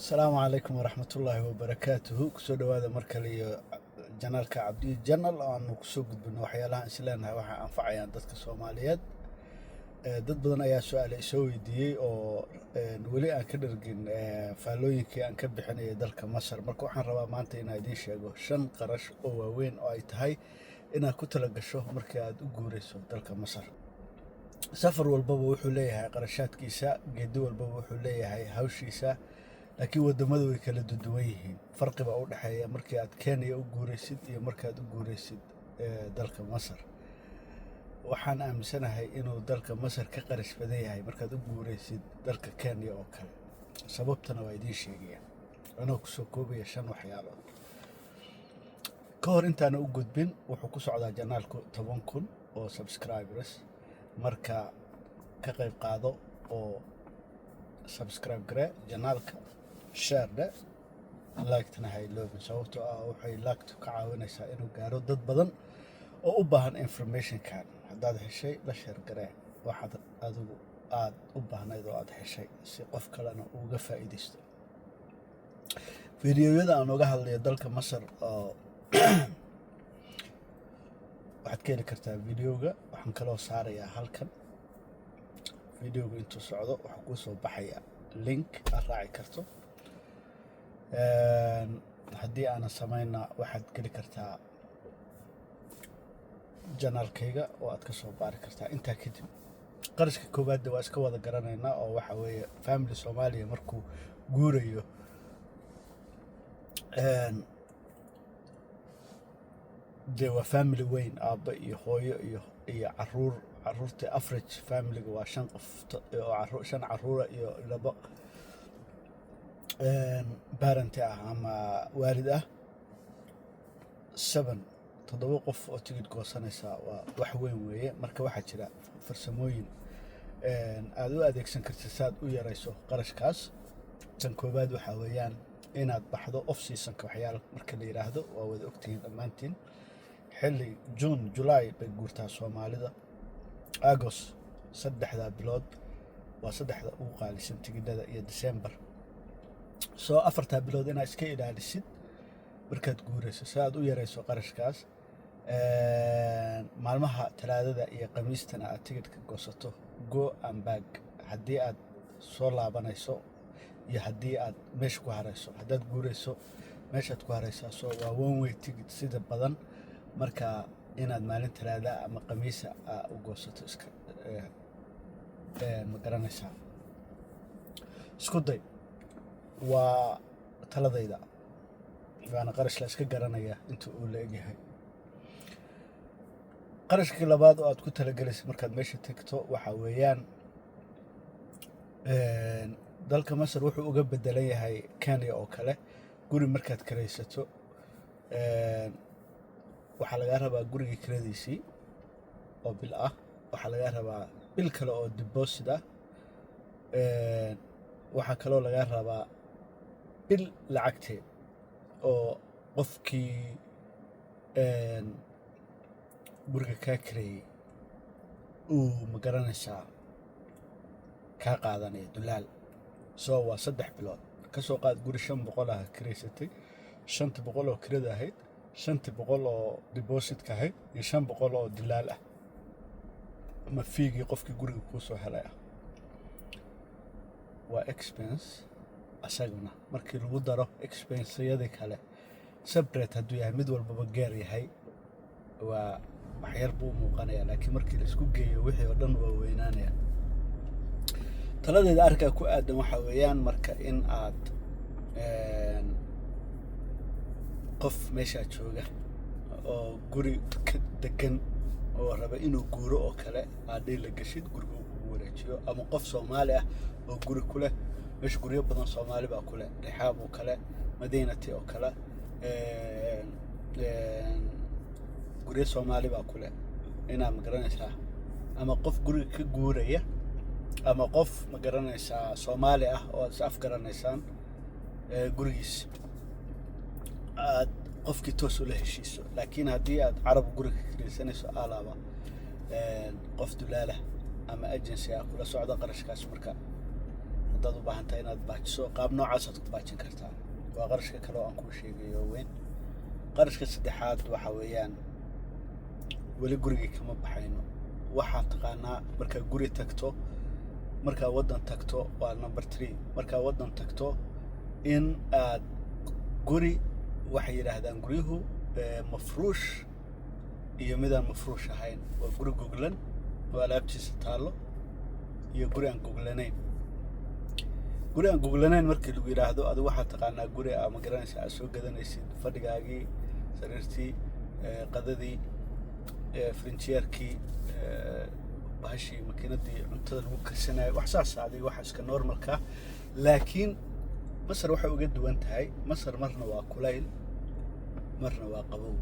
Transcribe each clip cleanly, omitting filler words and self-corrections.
Asalaamu calaykum waraxmatullaahi wabarakaatuhu. Kusoo dhowaada mar kale iyo channelka Cabdiyo Channel oo aanu kusoo gudbino waxyaalaha isleenahay waxay anfacayaan dadka Soomaaliyeed. Dad badan ayaa su-aale isoo weydiiyey oo weli aan ka dhargin faallooyinkii aan ka bixinayay dalka Masar. Marka waxaan rabaa maanta inaan idiin sheego shan qarash oo waaweyn oo ay tahay inaad ku tala gasho markii aad u guurayso dalka Masar. Safar walbaba wuxuu leeyahay qarashaadkiisa, geedi walbaba wuxuu leeyahay hawshiisa, laakiin waddamadu way kala duwan yihiin. Farqi baa u dhexeeya markii aad Kenya u guuraysid iyo markaad u guuraysid dalka Masar. Waxaan aaminsanahay inuu dalka Masar ka qarash badan yahay markaad u guuraysid dalka Kenya oo kale. Sababtana waa idiin sheegaya anoo kusoo koobaya shan waxyaalood. Ka hor intaana u gudbin, wuxuu ku socdaa channelku 10,000 oo subscribers. Marka ka qayb qaado oo subscribe garee channelka, share dhe, like-tana ha iloobin, sababtoo ah waxay like-tu ka caawinaysaa inuu gaaro dad badan oo u baahan informationkan. Haddaad heshay, la share garee waxaad adigu aad u baahnayd oo aad heshay, si qof kalena uga faa'iidaysto. Fiidiyoyada aan uga hadlayo dalka Masar oo waxaad ka heli kartaa videoga. Waxaan kaloo saarayaa halkan. Videoga intuu socdo waxaa kuu soo baxaya link aad raaci karto. Haddii aanan samayna, waxaad geli kartaa channelkayga oo aad ka soo baari kartaa. Intaa kadib, qarashka koowaadda waa iska wada garanaynaa, oo waxa weeye family Soomaaliya markuu guurayo, dee waa family weyn, aabba iyo hooyo iyo caruur. Caruurta average familyga waa shan qof oo shan caruura iyo labo parent ah ama waalid ah, seven, toddoba qof oo tigidh goosanaysa waa wax weyn weeye. Marka waxaa jira farsamooyin aad u adeegsan kartid si aad u yarayso qarashkaas. Tan koowaad waxaa weeyaan inaad baxdo off seasonka. Waxyaala marka la yidhaahdo, waa wada ogtihiin dhammaantiin, xilli June, July bay guurtaa Soomaalida, August. Saddexdaa bilood waa saddexda ugu qaalisan tigidhada, iyo December. Soo afartaa bilood inaad iska ilaalisid markaad guurayso si aad u yarayso qarashkaas. Maalmaha Talaadada iyo Khamiistana aad tigidhka goosato, go and back, haddii aad soo laabanayso iyo haddii aad meesha ku harayso. Haddaad guurayso, meeshaad ku haraysaa, soo waa one way ticket sida badan. Marka inaad maalin Talaada ama Khamiisa aa u goosato iska ma garanaysaa, isku day, waa taladayda, waana qarash la iska garanaya inta uu la egyahay. Qarashkii labaad oo aad ku talagelaysa markaad meesha tagto waxaa weeyaan, dalka Masar wuxuu uga bedelan yahay Kenya oo kale, guri markaad kiraysato waxaa lagaa rabaa gurigii kiradiisii oo bil ah, waxaa lagaa rabaa bil kale oo deposit ah, waxaa kaloo lagaa rabaa bil lacagteed oo qofkii guriga kaa kireeyey uu, ma garanaysaa, kaa qaadanaya dulaal. Soo waa 3 bilood. Ka soo qaad guri 500 ah kireysatay, shanta boqol oo kirada ahayd, shantii boqol oo depositka ahayd iyo 500 oo dilaal ah ama fee-gii qofkii guriga kuu soo helay ah, waa expense asaguna. Markii lagu daro expenseyadii kale separate, hadduu yahay mid walbaba gaar yahay, waa waxyar buu u muuqanaya, laakiin markii la isku geeyo wixii oo dhan waa weynaanaya. Taladeeda arrinkaa ku aadan waxaa weeyaan marka in aad qof meeshaa jooga oo guri ka degan oo raba inuu guuro oo kale aad dhiila gashid, guriga uu kugu wareejiyo, ama qof Soomaali ah oo guri ku leh meesha. Guryo badan Soomaali baa ku leh, Rixaab oo kale, Madiinati oo kale, een, een, guryo Soomaali baa ku leh. Inaad, ma garanaysaa, ama qof guriga ka guuraya ama qof, ma garanaysaa, Soomaali ah oo aad is afgaranaysaan gurigiis aad qofkii toos ula heshiiso. Laakiin haddii aad carab guriga ka kiraysanayso, alaaba qof dulaalah ama agency ah kula socda qarashkaas. Marka Haddaad u baahan tahay inaad baajiso, qaab noocaasaad ku baajin kartaa. Waa qarashka kale oo aan kuu sheegayo weyn. Qarashka saddexaad waxa weeyaan, weli gurigii kama baxayno. Waxaad taqaanaa, markaa guri tagto, markaa waddan tagto, waa number three, markaa waddan tagto in aad guri, waxay yidhaahdaan guryuhu mafruush iyo midaan mafruush ahayn. Waa guri goglan oo alaabtiisa taallo iyo guri aan goglanayn. Guri aan goglanayn markii lagu yidhaahdo, adigu waxaad taqaanaa guri aa, ma garanaysa, aad soo gadanaysid fadhigaagii, sariirtii, qadadii, frinjeerkii, bahashii, makiinadii cuntada lagu karsanayo, wax saas adiga, waxa iska normalka. Laakiin Masar waxay uga duwan tahay, Masar marna waa kulayl, marna waa qabow.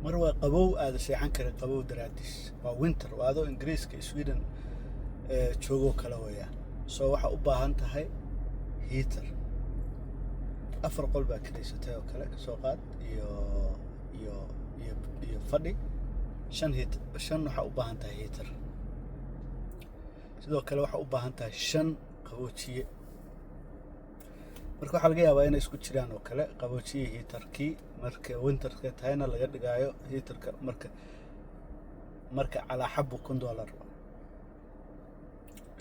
Mar waa qabow aada seexan karin qabow daraadiis, waa winter, waa adoo Ingiriiska, Sweden joogoo kale weeyaan. So waxaa u baahan tahay heater. Afar qol baa kiraysatay oo kale kasoo qaad, iyo fadhi, shan heat, shan waxaa u baahan tahay heater. Sidoo kale waxaa u baahan tahay shan qaboojiye. Marka waxaa laga yaabaa inay isku jiraan oo kale qaboojiye heaterkii, marka winterka tahayna laga dhigaayo heaterka. Marka calaa xabu $1000.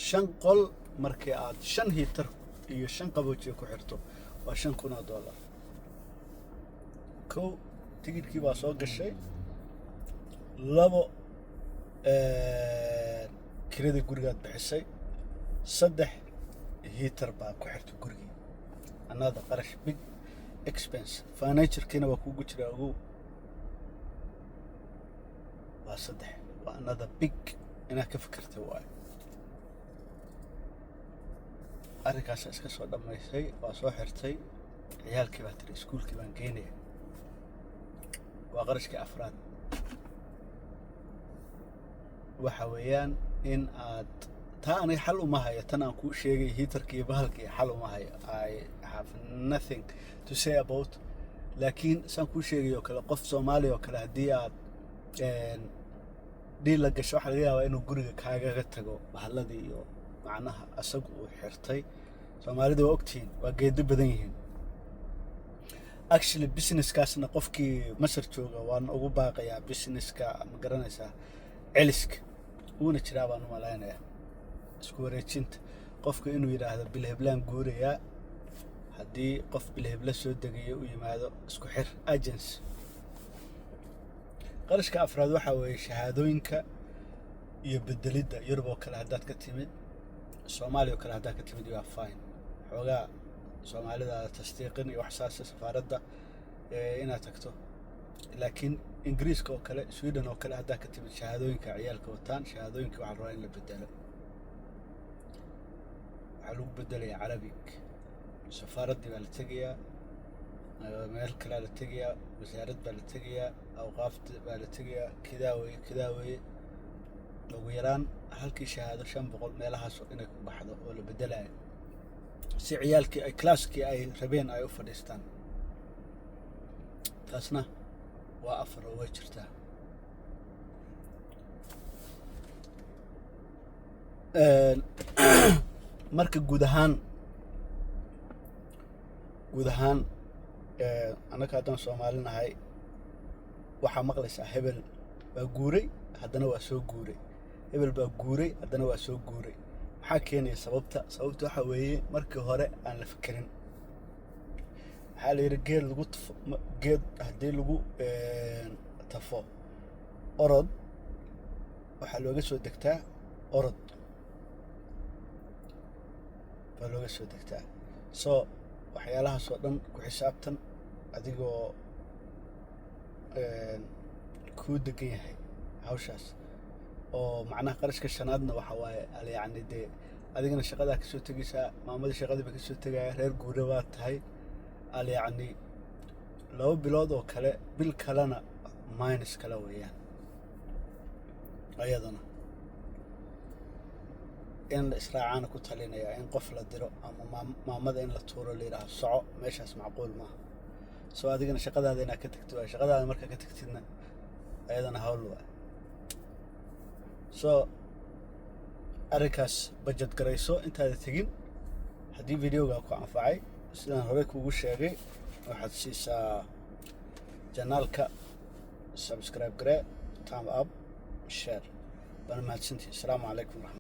Shan qol markii aad shan heater iyo shan qaboojiye ku xirto, waa $5,000. Kow, tigidhkii baa soo gashay. Labo, kiradii gurigaad bixisay. Saddex, heater baa ku xirtay gurigii. Another qarash, big expense. Furniture-kiina waa kugu jiraa, ogow. Waa saddex, waa another big inaad ka fikirtay waayo. Arrinkaasa iska soo dhammaysay, waa soo xirtay, ciyaalkii baa tiri iskuulkii baan geynaya. Waa qarashkii afraad. Waxa weeyaan in aad taa, aniga xal uma hayo tan aan kuu sheegay, heaterka iyo bahalkii xal uma hayo. I have nothing to say about. Laakiin saan kuu sheegay oo kale, qof Soomaaliya oo kale haddii aad dhiil la gasho, waxaa laga yaabaa inuu guriga kaagaga tago bahalladii iyo macnaha asagu uu xirtay. Soomaalida waa ogtihiin, waa geedo badan yihiin. Actually, businesskaasna qofkii Masar jooga waan ugu baaqayaa businesska, ma garanaysaa, celiska wuuna jiraa baan u malaynayaa, isku wareejinta. Qofka inuu yidhaahdo bilheblaan guurayaa, haddii qof bilhebla soo degayo u yimaado, isku xir agency. Qarashka afraad waxaa weeye shahaadooyinka iyo bedelidda. Yurub oo kale haddaad ka timid, Soomaaliya oo kale haddaad ka timid, waa fine, xoogaa Soomaalida tasdiiqin iyo wax saasa, safaaradda inaad tagto. Laakiin Ingiriiska oo kale, Sweden oo kale haddaad ka timid, shahaadooyinka ciyaalka wataan, shahaadooyinka waxaa la rabaa in la bedelo. Waxaa lagu bedelayaa Carabic. Safaaraddii baa la tegayaa, meel kalea la tegayaa, wasaarad baa la tegayaa, awqaafta baa la tegayaa, kidaa weye, kidaa weye. Ugu yaraan halkii shahaado 500 meelahaas inay ku baxdo oo la bedelayo, si ciyaalkii ay classkii ay rabeen ay u fadhiistaan. Taasna waa afar oo way jirtaa. Marka guud ahaan annaga haddaan Soomaali nahay, waxaa maqlaysaa hebel baa guuray, haddana waa soo guuray, hebel baa guuray, haddana waa soo guuray. Maxaa keenaya sababta? Sababta waxaa weeye markii hore aan la fekerin. Maxaa la yidhi? Geed lagu tafo, geed haddii lagu tafo orod, waxaa looga soo degtaa orod baa looga soo degtaa. So waxyaalahaas oo dhan ku xisaabtan adigoo kuu degan yahay hawshaas. Oo macnaha qarashka shanaadna waxa waaye, yacni dee adigana shaqadaa kasoo tegaysaa, maamadii shaqadii ba kasoo tegaya, reer guure baad tahay. Al yacni 2 bilood oo kale, bil kalena minus kale weeyaan. Ayadana in la israacaana ku talinaya, in qof la diro ama maamada in la tuuro, la yidhaaho soco, meeshaas macquul maaha. So adigana shaqadaada inaad ka tagtid waay. Shaqadaada markaa ka tagtidna, ayadana hawl waay. So Arrinkaas budget garayso intaada tegin. Haddii videoga ku anfacay, sidaan horey kuugu sheegay, waxaad siisaa channelka subscribe garee, thumb up, share. Bana mahadsantihi. Asalaamu calaykum waraxmat.